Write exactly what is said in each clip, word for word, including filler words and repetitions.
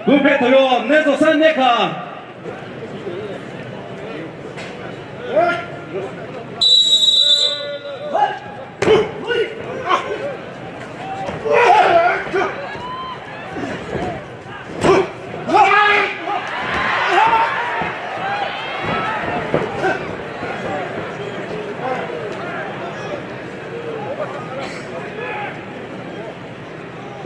Puphe thoyo, Nezosa Nekha.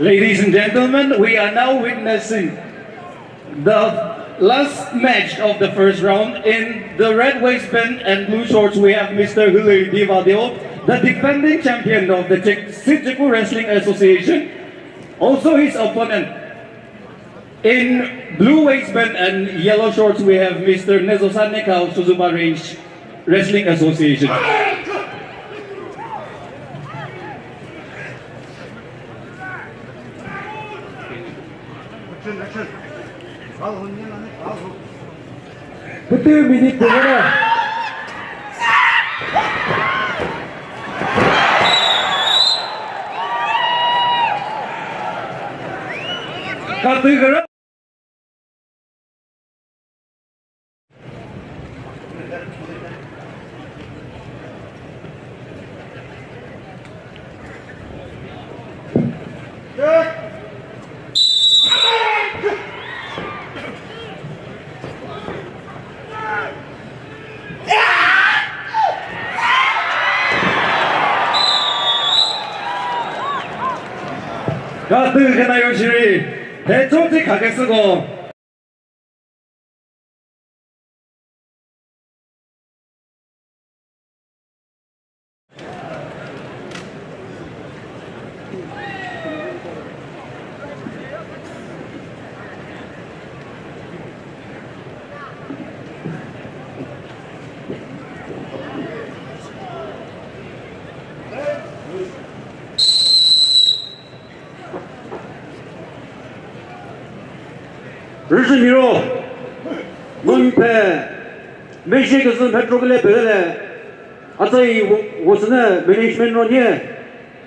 Ladies and gentlemen, we are now witnessing the last match of the first round. In the red waistband and blue shorts, we have Mister Hülü Divadeo, the defending champion of the Czech Sitjaku Wrestling Association. Also his opponent, in blue waistband and yellow shorts, we have Mister Nezosa Nekha of Suzuba Range Wrestling Association. Pütü minute püh-o. Katü kürü. Katü kena yo shiri, he chotsi khakesüko. Rüzhü miro, münphe, mezhe küzü metro küle pekele, atsa yi wo-, wosüne management ro nye,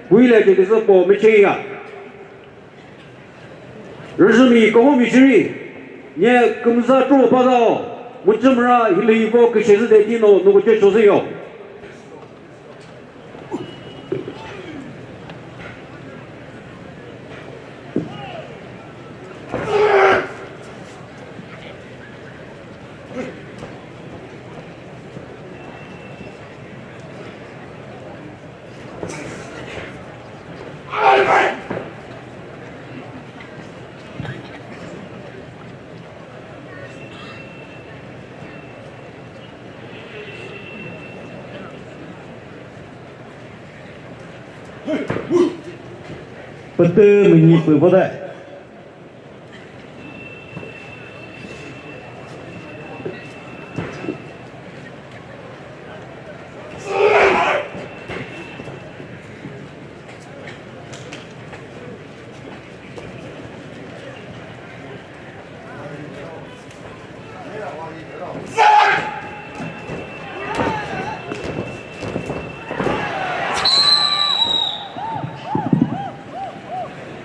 kuile ke küzü po meche ya. Rüzhümi koho mi shiri, nye kümüza tro pa dao, müchümra hili vo küshezü de tino nukuche chozü yo. Pütü münyi püh vo de.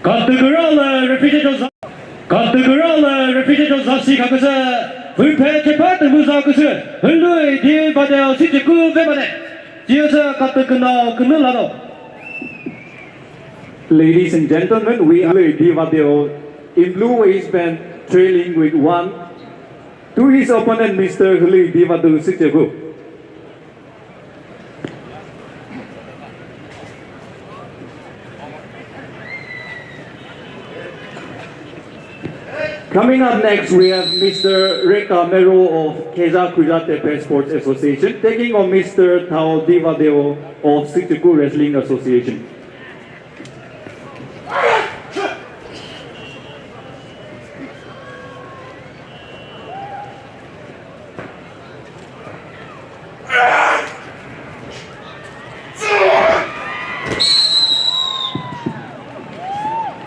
Katüküra lü referee cho za-, katüküra lü referee cho zasi khaküsü, püphe chepa tümüza küsü, Hülü Divadeo Sitjaku ve bade. Jiyosü katüküna künü lano. Ladies and gentlemen, we are Hülü Divadeo in blue waistband trailing with one to his opponent, Mister Hülü Divadeo Sitjaku. Coming up next, we have Mister Reka Mero of Khezha Khuza Tepe Sports Association, taking on Mister Thao Divadeo of Sitjaku Wrestling Association.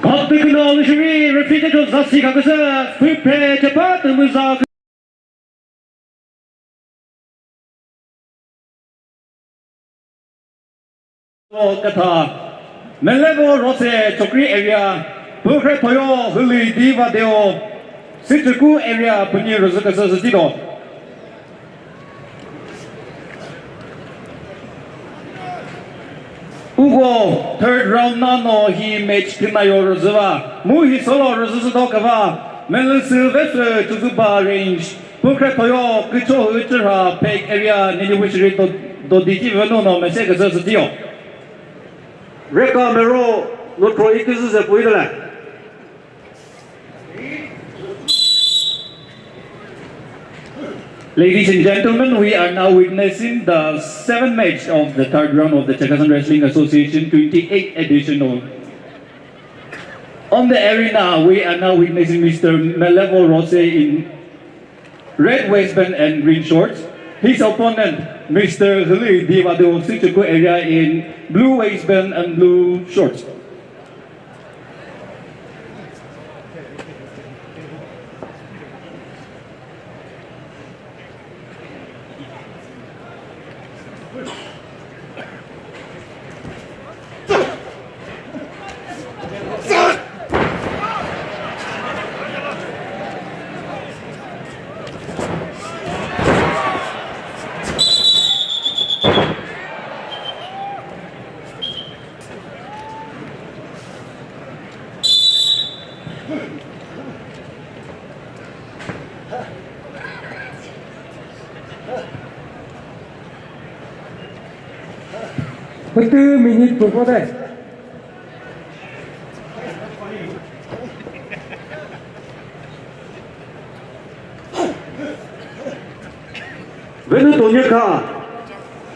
Katüküna lü shiri, referee cho zasi khaküsü, püphe chepa tümüza. Kütha, Melevo Rose Chokri area, pükrü thoyo Hülü Divadeo, Süchüku area pünyi rüzü küsü sütito. Ugo third round nano hi match thüna yo rüzü va. Mu hi solo rüzü süto küva. Melüsü West Chozuba Range. Pukre Thoyo kücho hü chüra Phek area nini wishiri do, do diti venu no mese küsü sütio. Reka Mero no tro iküzü ze puidele. Ladies and gentlemen, we are now witnessing the seventh match of the third round of the Chakhesang Wrestling Association twenty-eighth edition of. On the arena, we are now witnessing Mister Melevo Rose in red waistband and green shorts. His opponent, Mister Hülü Divadu of Süchüku area in blue waistband and blue shorts. Pütü minute püko de. Venu Tonyeka,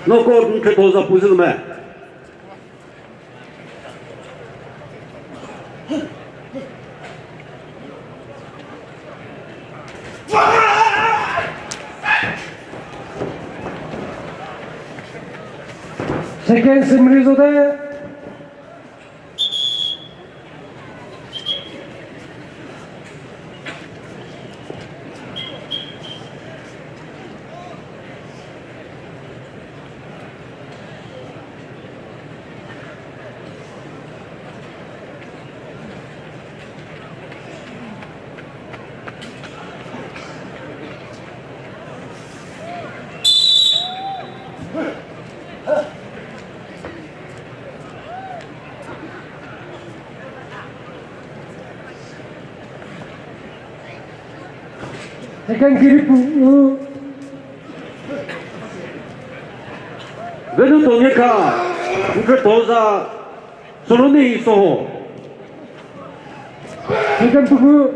knockout nkhre thoza püzü me. Second sümri zode. Second kiri pu. Venu Tonyeka, nkhre thoza, Soloni Soho. Second puku.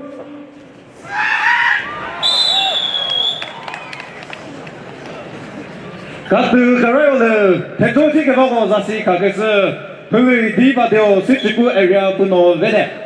Katü karayo le, phetho thi kebako zasi khakesü, Hülü Divadu Süchüku area püno vede.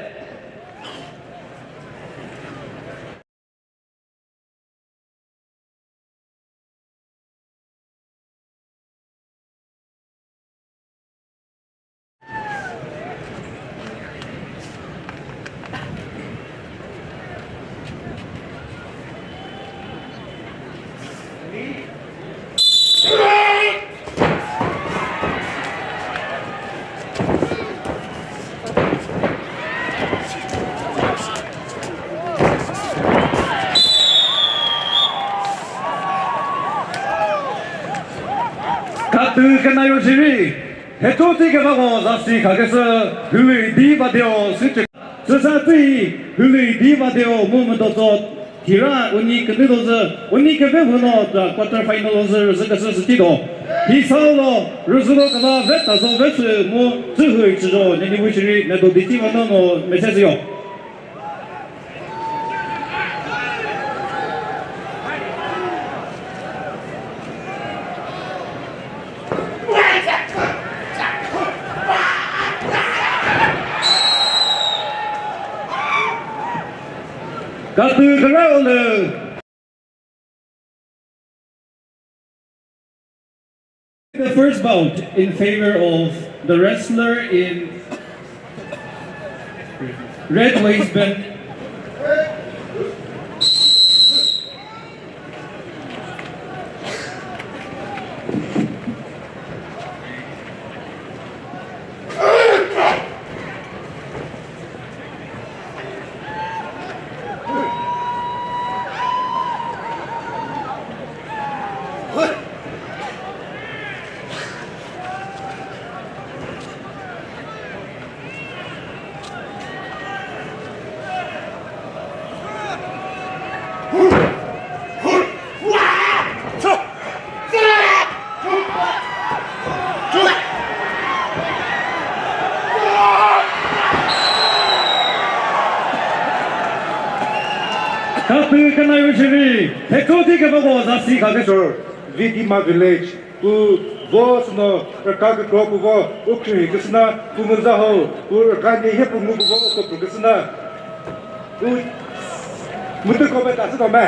Katü kenayo shiri, hecho ti kebako zasi khakesü, Hülü Divadu Süchü-, süsa tsi, Hülü Divadu mu müdo tso, Thira uni künü dozü, uni küve vüno ta quarter final dozü rüzü küsü süti do. Hi sao lo, rüzü do kava ve tazo ve sü mu zü hui chüzo, nini wi shiri, ne do diti vano no message yo. Katü kara olu. The first bout in favor of the wrestler in red waistband. Katü kanayo shiri, thekoti kebabo zasi khakeshor, Vidima Village, ku vo sino, raka kekro ku vo, ukri kesina, ku muzaho, ku raka ni he pu mu ku vo, ku pu kesina, ku mutu ko be ta sino me.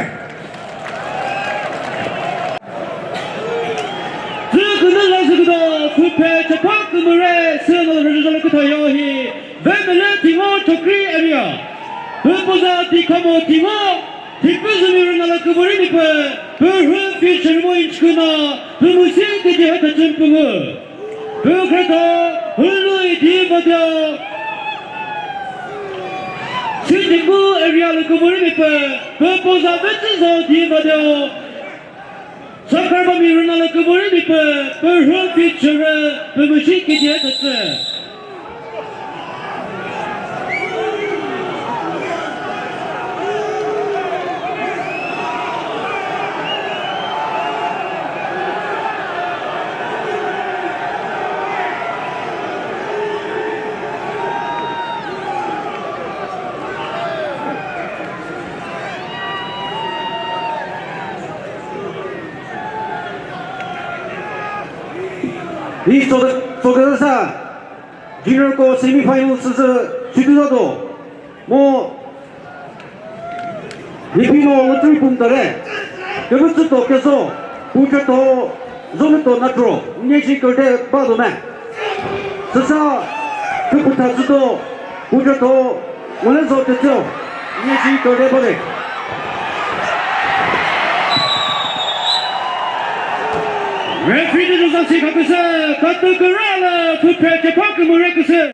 Zü künü la zü küdo, küphe chapha kümüre, sü nalü rüzü zalü kütha yo hi, Vemele Thingo Chokri area. Püpüza Tikhamo Thingo, Thipüzümi rünala küburi mipü, pürhü fi chürmo inch küna, pümüsi küdi hata chümpüngü. Pükretho, hülü idi vadeo. Sitiku area lü küburi mipü, püpüza Vetsüzo di vadeo. Sakrabami rünala küburi mipü, pürhü fi chürü, pümüsi küdi hata chü. Hi tsoke-, tsokesa, junior ko semi final süsü chütü za do. Mo Nipino lottery pum tare. Kevütsü to keso. Puche to. Zome to natro. Nye shi kerde ba do me. Süsa. Keputha tsü to. Puche to. Mole zo te tsü. Nye shi kerde ba de. Referee de zasi kaküse. Katü kürala. Puphe chepa kümüre küse.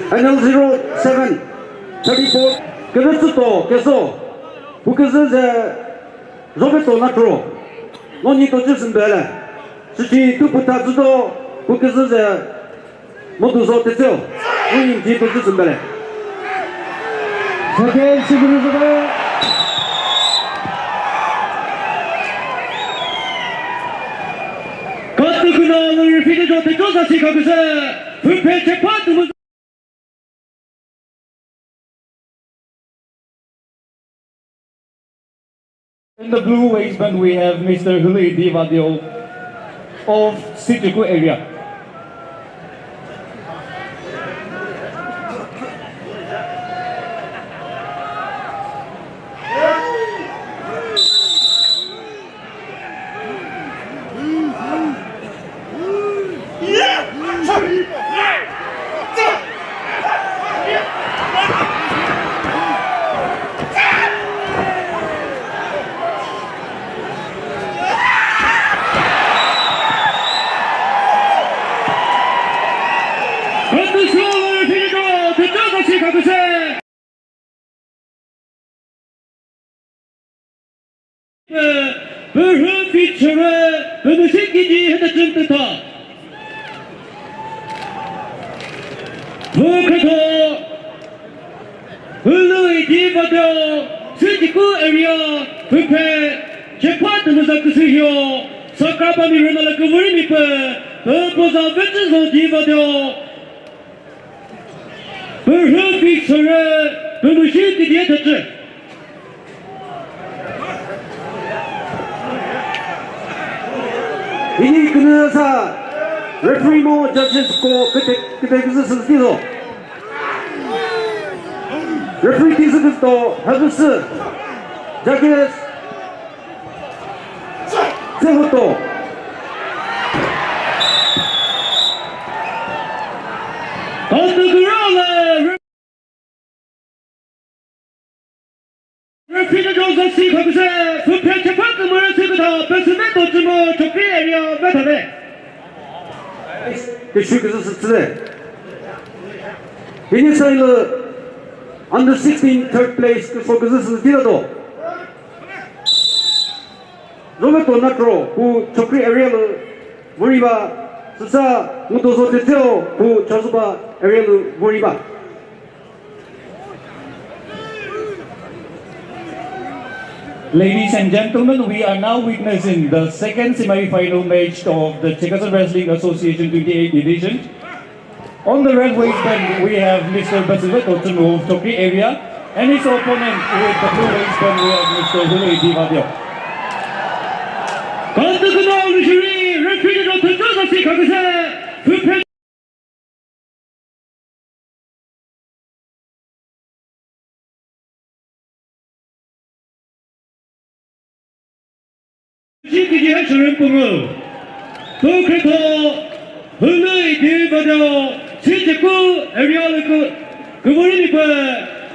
Final zero seven, thirty-four. Kevetsü to, keso. Pu küzü ze, Roberto Natro. No ni to chüsün bele. Süchi tu puta zu to, pu küzü ze. Modu zo te tseo. No ni ti to chüsün bele. Second, second, second. Katü kuna lü referee cho te cho sa si kaküse. Püphe chepa tu mu. In the blue waistband, we have Mister Huli Divadio of Sitiku area. Pürhü feature, pünüsik gidi hütachin tüta. Pü kretho, pülü idi vadeo, Sitiku area, püphe, chepa tümüza küsü hio, Sakrabami rünala küvüri mipü, pü poza vetsüzo di vadeo, Pürhü feature, pünüsik gidi hütachin. Ini künü sa referee mo judges ko kete, kete küzü sülti do. Referee ti sü küzü do, ha küzü. Judges. Sehoto. Kandükürale. Referee Joseph C. Khaküse, püphe chepa kümüre sü kütha, pesüme tochimo, Chokri area, methane. Teşekkür ederiz size. Yeni sayılı under sixteen third place, kısa kızı siz bir adı. Roberto Natro, pu Chokri area lü voriba, süsa Mutozo Tetseo, pu Chozuba area lü voriba. Ladies and gentlemen, we are now witnessing the second semi-final match of the Chakhesang Wrestling Association twenty-eighth edition. On the red waistband, we have Mister Basileto Tsumu of Chokri area, and his opponent with the blue waistband, we have Mister Hulu Idivadio. Kantüküna oluşuri, referee no tütü sasi kakısa, füphe- Jikiji ha shürün püngu. Tokreto hünü idi badeo. Sichiku area lükü küvüri nipü.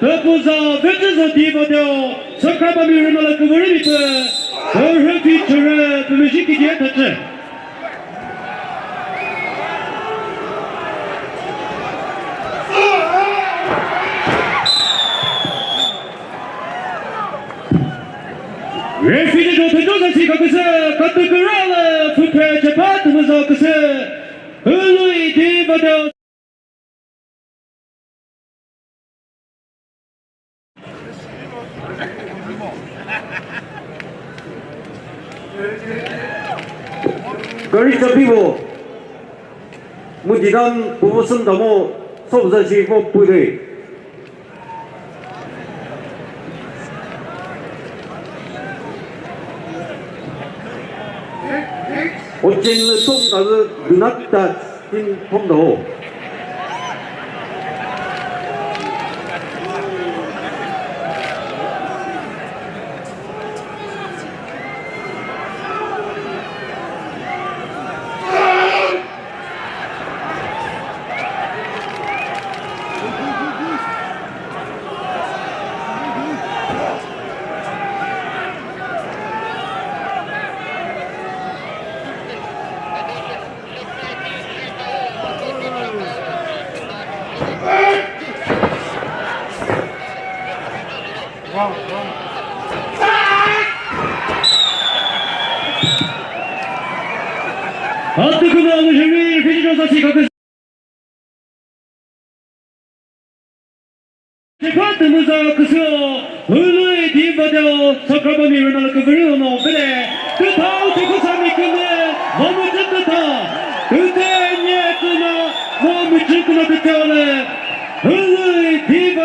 Tapuza vetezo di badeo. Sakabami rüna lükü küvüri nipü. Tokreto chürü pümüjikiji ha tütü. Referee no thüjo sasi kaküsü, katü küralü, füphe chepa tümüza küsü, hülü idi badeo. Gari chabi bo. Mu didan pupu süm damo sob za shi vo pui de. O chen le sum ta le do not touch in pom do. Atüküna alışveriş, finish sasi kaküsü. Chepa tümüza küsüo, hülü idi badeo, Sakrabami rüna lü küvüri uno bile, kütha uthi küsami künü, vamücü kütha, küte nye künü, vamücü künü küthaole, hülü idi badeo.